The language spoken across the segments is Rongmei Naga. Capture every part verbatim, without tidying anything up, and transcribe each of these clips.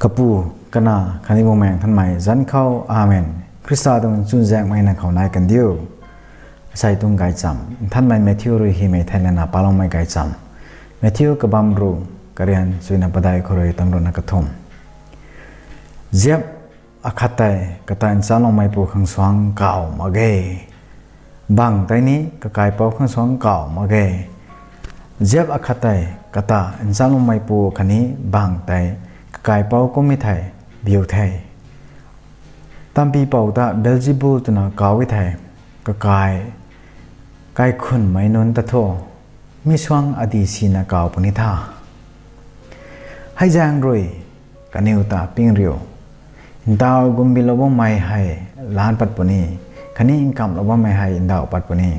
Kapu, Kanac khatni Bumaengh Nthanmei zanc khou, Amen. Khrista tuang chuzaenghmei nang khou nai kandiu. Asei tuang gaychamv Nthanmei Matthew rui hymei thei lana paloumei gaychamv. Matthew kabamv ruh, karian chuyna padeih khou rui tamruhna kathumh. Ziap akhat tei kata nchamloumeipu khang suang kaw mak ge. Bangc tei ni kakaipouc khang suang kaw mak ge. Ziap akhat tei kata nchamloumeipu khatni bangc tei kakaipouc kummei thei biu the. Tampipouc ta Beelzebul twna kaw e thei, kakai kaikhunmei nunc ta thu mi suang adih sina kaw puni tha. Hei zaeng rui kaniw ta pingriu, ntau gumbinlou bammei hei laanc pat puni, khatni nkamhlou bammei hei ndauh pat puni.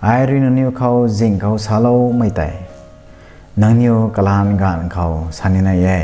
Ai rui nangniw khou zing khou saloumei tei nangniw kalaan gaanv khou sa nina e.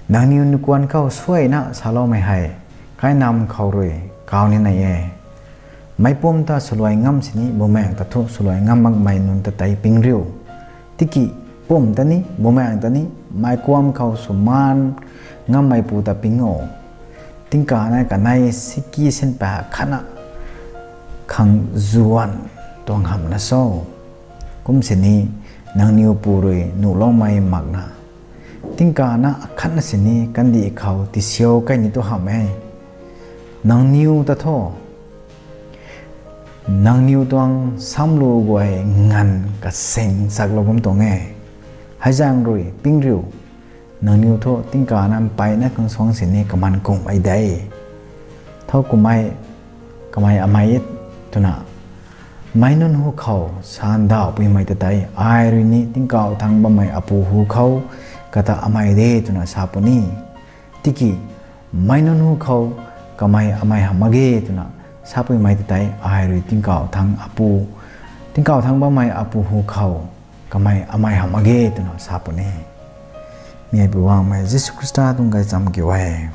Nangniw nukuan khou suaina saloumei hei kainamv khou rui kaw nina e. Meicpumc ta swluai ngam sini Bumaengh ta thu swluai ngam makmei nunc ta tei pingriu. Tiki pumc ta ni, Bumaengh ta ni, meickuam khou swmaan ngammeipu ta ping o. Tingkana kanei siki sinpa khatna khang zuan tuang hamhna cho? Kum sini nangniw Pu rui nuhloumei makna, tingkana akhatna sini kandih khou tisiu kei ni tu hamh e. Nangniw ta thu, nangniw tuang samlu guay nganv kasing chaklou bam tuang e. Hei zaeng rui pingriu, nangniw thu tingkana mpeyna khang suang sini kaman kungmei de. Thow kummei, kamei amei e twna meic nunc hu khou sa ndauhpuimei ta tei ai rui ni tingkauh thangc bammei Apu hu khou kata amei de twna sa puni. Tiki meic nunc hu khou kamei amei hamh mak ge twna sapuimei ta tei ai rui tingkauh thangc Apu, tingkauh thangc bammei Apu hu khou kamei amei hamh mak ge twna sa puni. Mi hei Poubauhmei Jisu Khrista tuang gaychamv kiu e.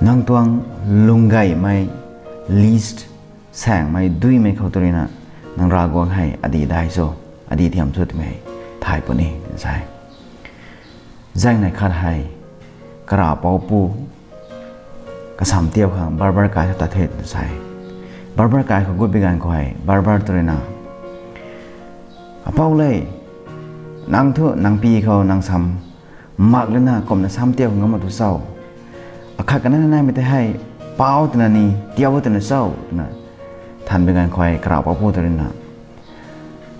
Nang tuang lunggaymei list saengmei duimei khou tu ruina nang Ravguangc hei adih dai cho, adih thiam cho twmei hei thay puni sa e. Zaengnei khat hei karavpoupu kasam tiap khang barber kai khou tat the sa e. Barber kai khou gut bi ganv khou hei barber tu ruina, Apou le, nang thu nang pi khou nang sam mak lana kumna sam tiap khang ngam mak tu cho? Akhat kana naimei tei hei pou twna ni tiap twna cho? Twna than bi ganv khou hei karavpoupu tu ruina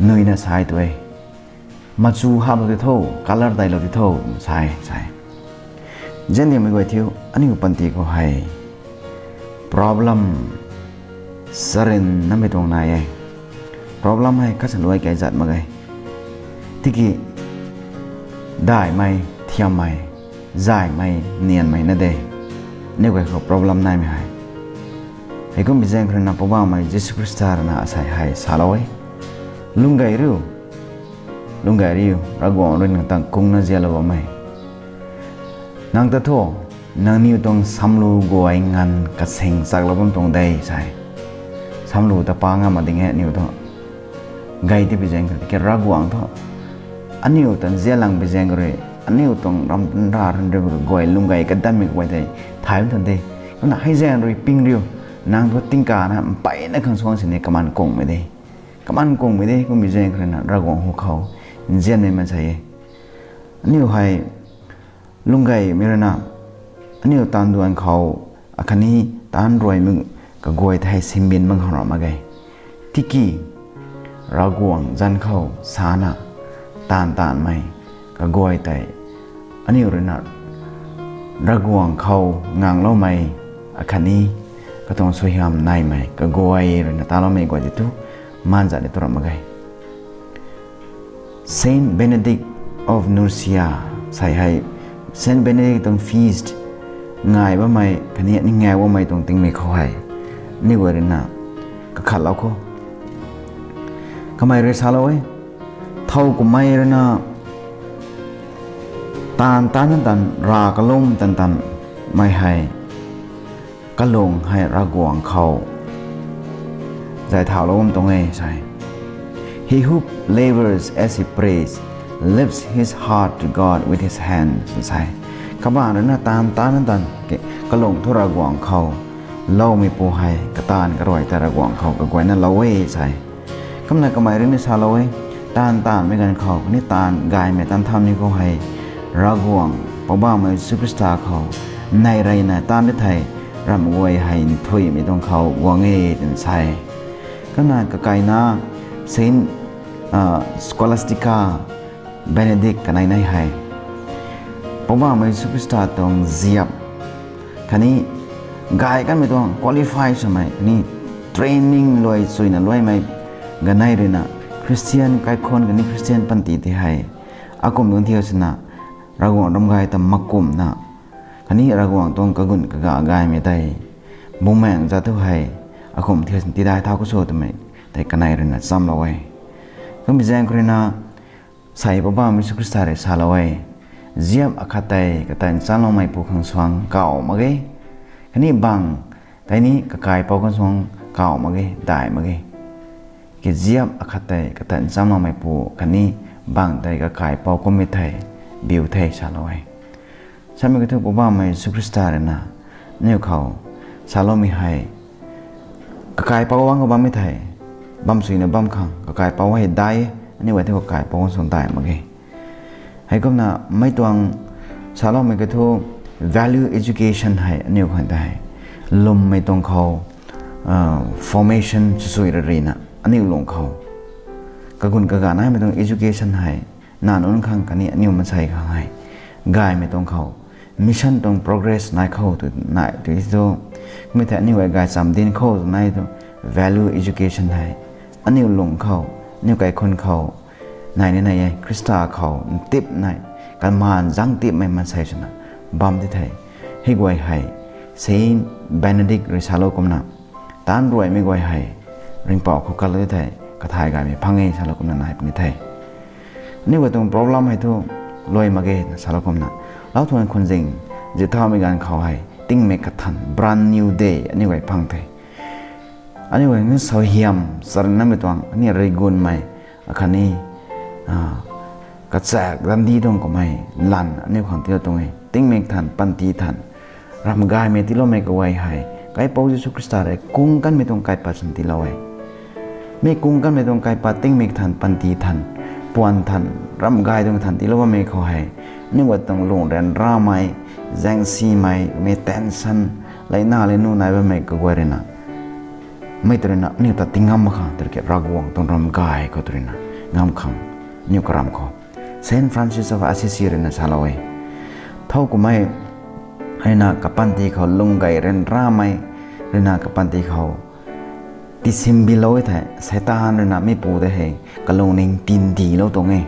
nuina sa e tu e. Machu haplou ti tho, colour dailou ti tho, sa e, sa e. Ziandiamei guay thiu, aniu panty khou hei problem sarin namei tuang nai e. Problem hei khatsan luai kei zat mak ge. Tiki daihmei, thiammei, zaymei, nianmei na de. Aniu guay khou problem naimei hei. Heikum bi zaeng khou ruina Poubauhmei Jisu Khrista ruina asei hei salou e. Lunggay riu, lunggay riu, Ravguangc rui nang tang kungna zialou bammei. Nang ta thu, nangniw tuang samlu guay nganv kasing chaklou bam tuang de sa e. Samlu ta pa ngam mak ding e aniw thu. Gay ti bi zaeng khou tiki Ravguangc thu aniu tan zialang bi zaeng khou rui, aniu tuang ram tan ra run rui guay lunggay kadanmei guay tei thay bam tuang de. Kumna hei zaeng rui pingriu, nang thu tingkana mpeyna khang suang sini kaman kungmei de. Kaman kungmei de, kum bi zaeng khou ruina Ravguangc hu khou nzianmei maansei e. Aniu hei lunggaymei ruina, aniu taanv duan khou, akhatni taanv ruaimei kaguay tei simbin bang khou ra mak ge. Tiki Ravguangc zanc khou sana, taanv taanvmei kaguay tei aniu ruina Ravguangc khou ngangloumei, akhatni katuang suaihiam naimei kaguay ruina taloumei guay ti tu, maanzat ni tu ra mak ge. Saint Benedict of Nursia sei hei, Saint Benedict tuang feast ngai bammei khatni ni ngau bammei tuang tingmik khou hei, aniu guay ruina kakhatlou khou, Kamei rui salou e, thow kummei ruina taanv taanv tan tan, rav kalum tan tan mei hei kalung hei Ravguangc khou zay thaulou bam tuang e sa e. He who labors as he prays lifts his heart to God with his hands, sa e. Kabaan ruina taanv taanv tan tan kalung thu Ravguangc khou loumeipu hei kataanv karuai ta Ravguangc khou kaguayna lou e sa e. Kumna kamei rui ni salou e, taanv taanvmei ganv khou khatni taanv gaymei tan thauni khou hei Ravguangc Poubauhmei Jisu Khrista khou neih reyna taanv di thei ramh guay hei nthuihmei tuang khou guang e twna sa e. Kumna kakai na Saint Scholastica Benedict kanei nei hei Poubauhmei Jisu Khrista tuang ziap khatni gay kanmei tuang qualify swmei khatni training luai chuyna luaimei ganei ruina Christian kaikhunc khatni Christian panty tei hei akum tuang thiu sina Ravguangc ram gay ta makumna khatni Ravguangc tuang kagun kaga gaymei tei bumaengc za thu hei akum thiu sina tidai thau khou sw twmei tei kanei ruina nchamlou e. Kummei zaeng khou ruina sei Poubauhmei Jisu Khrista rui salou e, ziap akhat tei katei nchamloumeipu khang suang kaw mak ge, khatni bang tei ni kakaipouc khang suang kaw mak ge, daih mak ge. Ki ziap akhat tei katei nchamloumeipu khatni bang tei kakaipouc kummei thei biu the salou e. Samei kathu Poubauhmei Jisu Khrista ruina aniu khou saloumei hei kakaipouc guang khou bammei thei bam suina bam khang kakaipouc hei daih e, aniu guay thu kakaipouc khang suang daih mak ge. Heikumna mei tuang saloumei kathu value education hei aniu khang tei lwmmei tuang khou formation swsui rarina aniu lung khou kagun kaga naimei tuang education hei na nunc khang khatni aniu maansei khang hei gaymei tuang khou mission tuang progress nai khou tw nai tw thu, kummei thei aniu guay gaychamv dinc khou tw nai thu value education hei aniu lung khou, aniu kaikhunc khou nai ni nai e. Khrista khou ntip nai, kamaan zangtipmei maansei swna bam di thei, hei guay hei Saint Benedict rui salou kumna taanv ruaimei guay hei ringhpouc khou kalou di thei kathai gaymei phang e salou kumna nai puni the. Aniu guay tuang problem hei thu luai mak ge na salou kumna, lau thuan khunzing zip thaumei ganv khou hei tingmik kathan brand new day aniu guay phang the. Aniu guay ni suaihiam charynmei tuang aniu rui gunmei akhatni kachak dandi tuang kummei lan aniu khang tiilou tuang e. Tingmik than, panty than, ramh gaymei tiiloumei kaguay hei kaipouc Jisu Khrista rui kung kanmei tuang kaipat swn tiilou e. Mi kung kanmei tuang kaipat tingmik than, panty than, puan than, ramh gay tuang than tiilou bammei khou hei aniu guay tuang lung ryanramei, zaengsimei, mi tension, leina le nu nai bammei kaguay ruina mei tw ruina aniu ta tingam mak khang tiki Ravguangc tuang ramh gay khou tw ruina ngam khang aniu karam khou Saint Francis of Assisi ruina salou e. Thow kummei ruina kapanty khou lung gay ryanramei ruina kapanty khou tisimbilou e thei, Seitaan ruina mipu tei hei kalungning tindilou tuang e.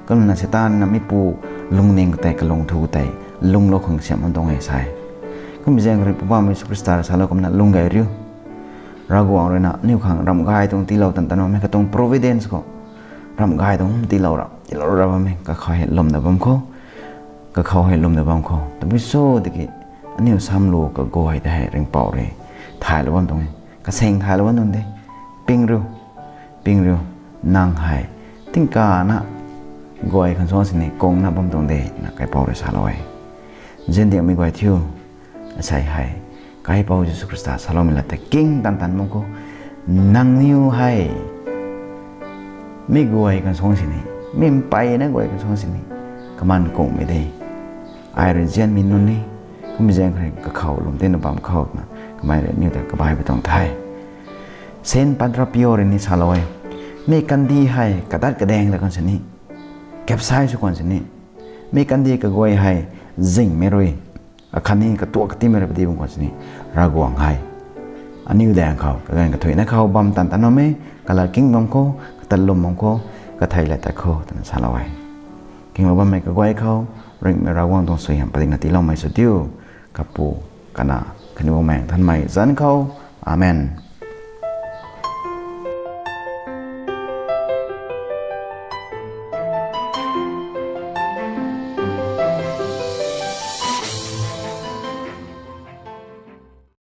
Kumna Seitaan ruina mipu lungning khou tei kalung thu tei lunglou khang siam bam tuang e sa e. Kummei zaeng khou rui Poubauhmei Jisu Khrista rui salou kumna lung gay riu. Ravguangc ruina aniu khang ramh gay tuang tiilou tan tan bammei katuang providence khou ramh gay tuang tiilou ra tiilou ra bammei kakhou hei lwmna bam khou, kakhou hei lwmna bam khou tabui cho tiki aniu samlu kaguay tei hei ringhpouc rui thaylou bam tuang e, kasing thaylou bam tuang de. Ping riu, ping riu, nang hei tingkana guay khang suang sini kungna bam tuang de na kaipouc rui salou e. Nziandiakmei guay thiu, asei hei kaipouc Jisu Khrista saloumei lat ta king tan tan bam khou, nangniw hei mi guay khang suang sini, mi mpeyna guay khang suang sini kamaan kungmei de. Ai rui nzianmei nunc ni, kummei zaeng khou rui kakhou lwm tina bam khou na kamei rui aniu ta kabai pui tuang the. Saint Padre Pio rui ni salou e, mi kandih hei kadat kadaeng ta khang sini, kapsai sw khang sini, mi kandih kaguay hei zingmei rui akhatni katuak katimei rui padi bam khang sini, Ravguangc hei aniu daeng khou kaganv kathuicna khou bam tan tan bam e, kalat king bam khou, katat lwm bam khou, kathei lat tat khou twna salou e. Kinglou bammei kaguay khou ringhmei Ravguangc tuang suaihiam padikna tiiloumei sw diu. Kapu, Kanac khatni Bumaengh Nthanmei zanc khou. Amen.